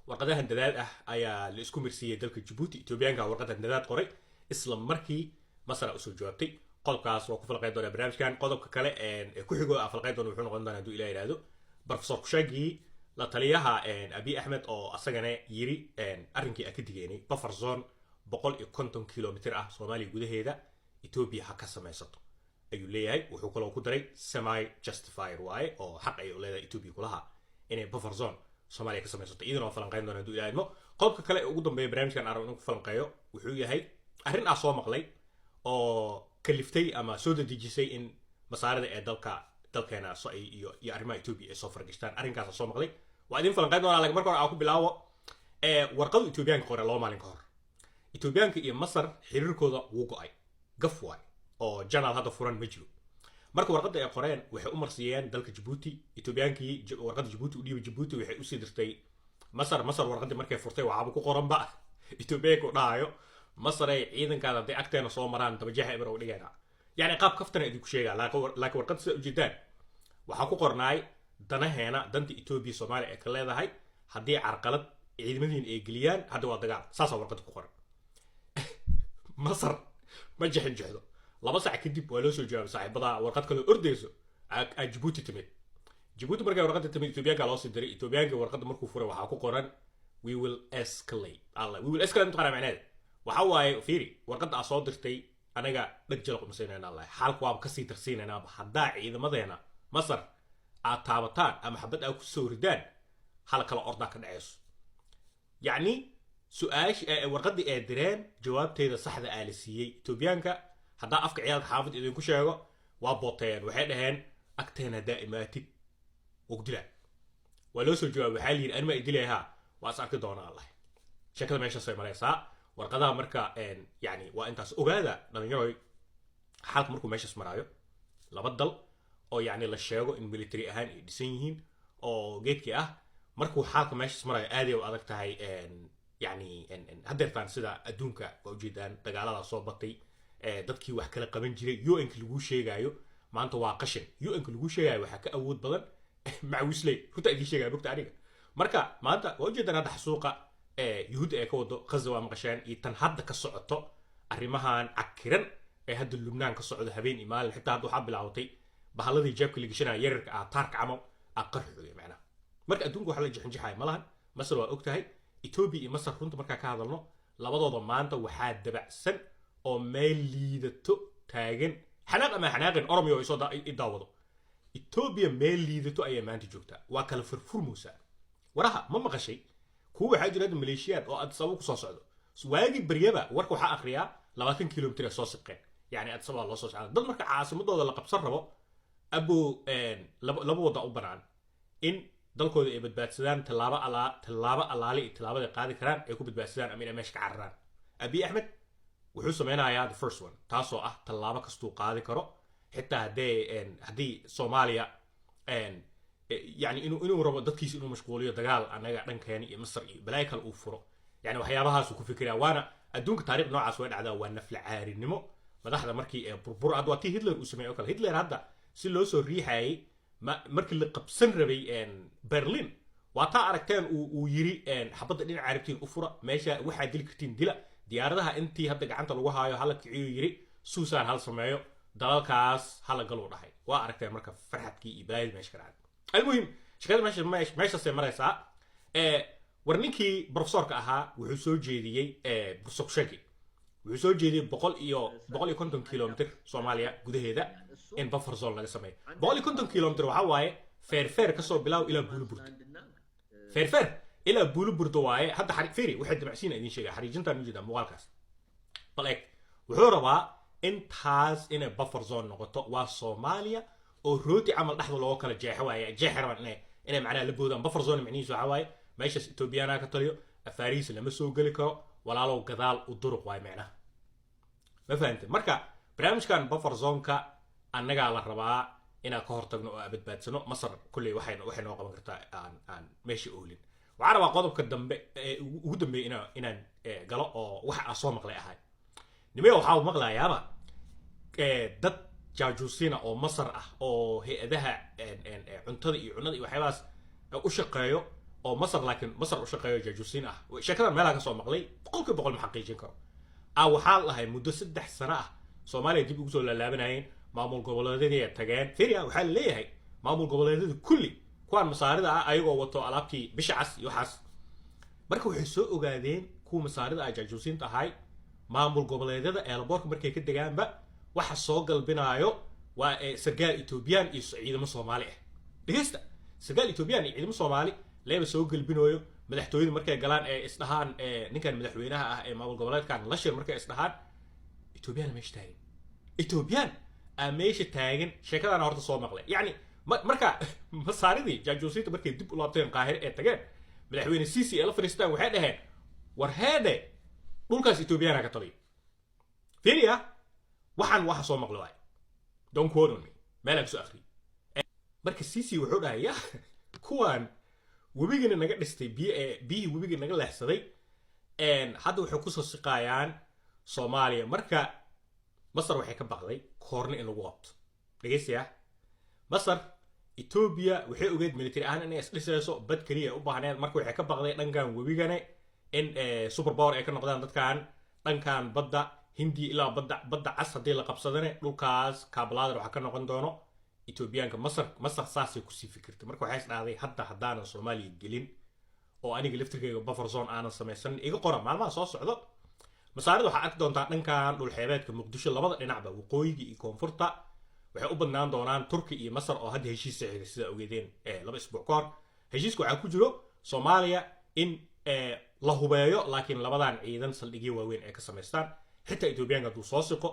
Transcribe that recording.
Warqadahan dadaad ah ayaa la isku mirsiiyey dalka Jabuuti. Etoobiyaanka warqadan dadaad qoray, isla markii Masar usoo jawaabtay. Qodobkaas waa ku falqeyn doonaa barnaamijkan. Qodobka kale ee ku xigo aan falqeyn doono wuxuu noqon doonaa, hadduu Ilaah yidhaahdo, Professor Kushaagii, la taliyaha Abiy Axmed, oo asagana yiri arrinkii aan ka digeynay, buffer zone 150 kilomitr ah Soomaaliya gudaheeda Etoobiya ha ka samaysato ayuu leeyahay. Wuxuu kaloo ku daray semi justified waaye oo xaq ay u leedahay Etoobiya kulaha inay buffer zone Soomaaliya ka samaysato. Iyadana waa falanqeyn doona hadduu Ilaah idmo. Qodobka kale ee ugu dambeeya barnaamijkan aan rabo inaan ku falanqeeyo wuxuu yahay arrin aan soo maqlay oo kaliftay ama soo dedejisay in masaarida ee dalka dalkeena iyo arrimaha Etoobiya ay soo fargashtaan. Arrinkaas soo maqlay waa idin falanqeyn doonaa, laakiin marka hore aan ku bilaabo warqadu Etoobiyaanka qore 2 maalin ka hor. Etoobiyaanka iyo Masar xiriirkooda wuu go'ay, gaf waay, oo janaal hadda furan ma jiro. Marka warqadda ay qoreen waxay u marsiiyeen dalka Jabuuti. Etoobiyaankii warqadda Jabuuti u dhiibay, Jabuuti waxay usii dirtay Masar. Masar warqaddii markay furtay, waxaaba ku qoranba Etoobiyaanka u dhahayo: "Masaray, ciidankaada hadday agteena soo maraan, dabajeexa eber u dhigaynaa." Yacni qaab kaftana idinku sheegaa, laakiin warqadda sida ujeedaan waxaa ku qornaay danaheena, danta Etoobiya Soomaaliya ay ka leedahay, haddii carqalad ciidamadiin ay geliyaan, hadda waa dagaal. Saasaa warqadda ku qoran. Masar ma jexin jexdo. 2 sac kadib waa loo soo jawaabay saaxiibada. Warqad kaloo ordayso aa Jabuuti timid. Jabuuti markay warqadda timid, Etoobiyaanka loo sii diray. Etoobiyaanka warqadda markuu furay, waxaa ku qoran "We will escalate." Alla, "we will escalate" mataqaanaa macnaheeda? Waxa waaye, fiiri, warqadda aa soo dirtay anaga dheg jalaq uma siinayna allahi, xaalku waaba kasii darsiinaynaaba. Haddaa ciidamadeena Masar aad taabataan ama xabad aad ku soo ridaan, hala kala ordaa ka dhaceyso. Yacni su-aash warqaddii ay direen jawaabteeda saxda aa la siiyey Etoobiyaanka. Haddaa afka ciyaalka xaafid idinku sheego, waa booteen. Waxay dhaheen: "Agteena haddaa imaatid, waa ku dilaa." Waa loo soo jawaabay. Waxaa la yidhi: "Anima idilay haa, waa is arki doonaa." Allahi, sheekada meeshaasay maraysaa. Warqadaha marka yani waa intaas. Ogaada dhalinyaroy, xaalka markuu meeshaas maraayo, laba dal oo yacni la sheego in military ahaan ay dhisan yihiin oo geedkii ah, markuu xaalka meeshaas marayo, aaday u adag tahay. Yani haddeertaan sida adduunka waa ujeedaan, dagaalada soo batay, dadkii wax kala qaban jiray, UN-ka laguu sheegaayo maanta waa qashin. UN-ka laguu sheegaayo waxaa ka awood badan macawisley. Runta idiin sheegaya bogta aniga. Marka maanta waa ujeedaan hadda xasuuqa Yuhuudda ee ka wado Ghaza, waa maqasheen, iyo tan hadda ka socoto arrimahan cakiran ee hadda Lubnaan ka socdo habeen iyo maalin. Xitaa hadda waxaa bilaabatay bahalladii jeebka la geshanaya yararka ah, taarka camal ah, qarxooya macnaha. Marka adduunka waxa la jixinjixaya malahan. Masar waa og tahay. Etoobiya iyo Masar, runta markaa ka hadalno, labadooda maanta waxaa dabacsan oo meel liidato taagan. Xanaaq ama xanaaqin, Oromiyo isoo i daawado, Etoobiya meel liidato ayaa maanta joogtaa, waa kala furfurmaysaa. Waraha ma maqashay? Kuwa waxaa jira hadda maleeshiyaad oo Addis Ababa kusoo socdo. Waagii baryaba warka waxaa akhriyaa 20 kilomitr ay soo siqeen, yacni Addis Ababa loo soo socda. Dad marka caasimadooda la qabsan rabo, abo laba wadda u banaan: in dalkooda ay badbaadsadaan, tallaabo alaa tallaabo alaale iyo tallaabada ay qaadi karaan ay ku badbaadsadaan, ama inay meesha ka cararaan. Abiy Axmed wuxuu sameynayaa the first one, taasoo ah tallaabo kastuu qaadi karo, xitaa haddii Soomaaliya yani inuu rabo dadkiisa inuu mashquuliyo, dagaal annaga dhankeena iyo Masar iyo balaayo kale uu furo, yani waxyaabahaasuu ku fikiraya. Waana adduunka taariikh noocaas way dhacdaa, waa nafla caarinimo. Madaxda markii ee burbur, hadda waa tii Hitler uu sameeyey oo kale. Hitler hadda si loo soo riixayay markii la qabsan rabay Berlin, waa taa aragteen uu yiri: "Xabadda dhinaca rabtiin u fura, meesha waxaa dili kartiin dila, diyaaradaha intii hadda gacanta lagu haayo hala kiciyo," yiri, "suusaan hal sameeyo, dalalkaas hala galuu," dhahay. Waa aragteen marka farxadkii iyo balaayadii meesha ka dhacday. Almuhim, shaqada meeshaasay maraysaa. War ninkii professorka ahaa wuxuu soo jeediyey, Professor Kushagi wuxuu soo jeediyey 150 kilomitr Soomaaliya gudaheeda in buffer zone laga sameeyo. 150 kilomitr waxaa waaye Feerfeer kasoo bilaaw ilaa Buuliburto. Feerfeer ilaa Buuliburto waaye. Hadda fiiri, waxay damacsiina idin sheegaya, xariijintaan ujeedaa muuqaalkaas. Bal eeg, wuxuu rabaa intaas inay buffer zone noqoto. Waa Soomaaliya oo rooti camal dhexda looga kala jeexo waaye. Jeexi rabaan inay macnaha la boodaan. Buffer zone macnihiisu waxaa waaye meeshaas Etoobiyaana ka taliyo, afaarihiisa lama soo geli karo, walaalow gadaal u duruq waaye macnaha. Ma fahamtay? Marka barnaamijkan buffer zoneka annagaa la rabaa inaan ka hortagno oo aan badbaadsano. Masar kulley waxay noo qaban kartaa aan meesha oolin. Waxaan rabaa qodobka dambe ee ugu dambeeya inaan galo oo waxa aan soo maqlay ahay. Nimayo, waxaa maqlayaaba dad jaajuusiina oo Masar ah oo hay-adaha cuntada iyo cunada iyo waxyaabahaas u shaqeeyo. Oo Masar, laakiin Masar u shaqeeyo, jaajuusiin ah. Sheekadan meelaha ka soo maqlay, 100% ma xaqiijin karo. Waxaa la dhahay muddo 3 sano ah Soomaaliya dib ugu soo laalaabanayeen, maamul goboleedyadii ay tageen. Firia, waxaa la leeyahay maamul goboleedyada kulli kuwaan Masaarida ah ayagoo wato alaabtii Bisha Cas iyo waxaas. Marka waxay soo ogaadeen kuwa Masaarida ah, jaajuusiinta ahay, maamul goboleedyada airportka markay ka degaanba waxa soo galbinaayo waa sargaal Ethiopian iyo ciidamo Soomaali ah. Dhegeysta, sargaal Ethiopian iyo ciidamo Soomaali leeba soo galbinooyo. Madaxtooyada markay galaan ee isdhahaan ninkan madaxweynaha ah ee maamul goboleedkan la shir, markay isdhahaan, Ethiopian meesha taagan, Ethiopian aa meesha taagan. Sheekadaana horta soo maqlay. Yacni marka Masaaridii jaajuusiinta markay dib u laabteen, Qaahire ee tageen, madaxweyne Sisi ee la fadhiistaan, waxay dhaheen: "War heedhe, dhulkaas Ethiopiana ka taliyo." Fiiriya, waxaan waxa soo maqlay waay, don't quote on me, meelaan kasoo akhriyay. Marka Sisi wuxuu dhahay: "Ya kuwaan webigana naga dhistay, biyo biyihii webiga naga leexsaday, hadda waxay kusoo siqaayaan Soomaaliya." Marka Masar waxay ka baqday koorne in lagu qabto. Dhegeystayaa, Masar Etoobiya waxay ogeed military ahaan inay isdhisayso, bad keliya ay u baahneed. Marka waxay ka baqday dhankan webigane in super power ay ka noqdaan dadkan, dhankan Badda Hindiya ilaa Badda Cas haddii la qabsadane, dhulkaas kaablaadar waxaa ka noqon doono Etoobiyaanka. Masar saasay kusii fikirtay. Marka waxay isdhahday: "Hadda haddaanan Soomaaliya gelin oo aniga laftirkayga buffer zone aanan samaysanin, iga qora, maalmaha soo socdo Masaarida waxaa arki doontaa dhankan dhulxeebeedka Muqdisho labada dhinacba, waqooyiga iyo koonfurta, waxay u badnaan doonaan Turki iyo Masar oo hadda heshiis saxiixday, sida ogeedeen, 2 isbuuc ka hor. Heshiiska waxaa ku jiro Soomaaliya in la hubeeyo, laakiin labadan ciidan saldhigyo waaweyn ay ka samaystaan, xitaa Etoobiyaanka hadduu soo siqo.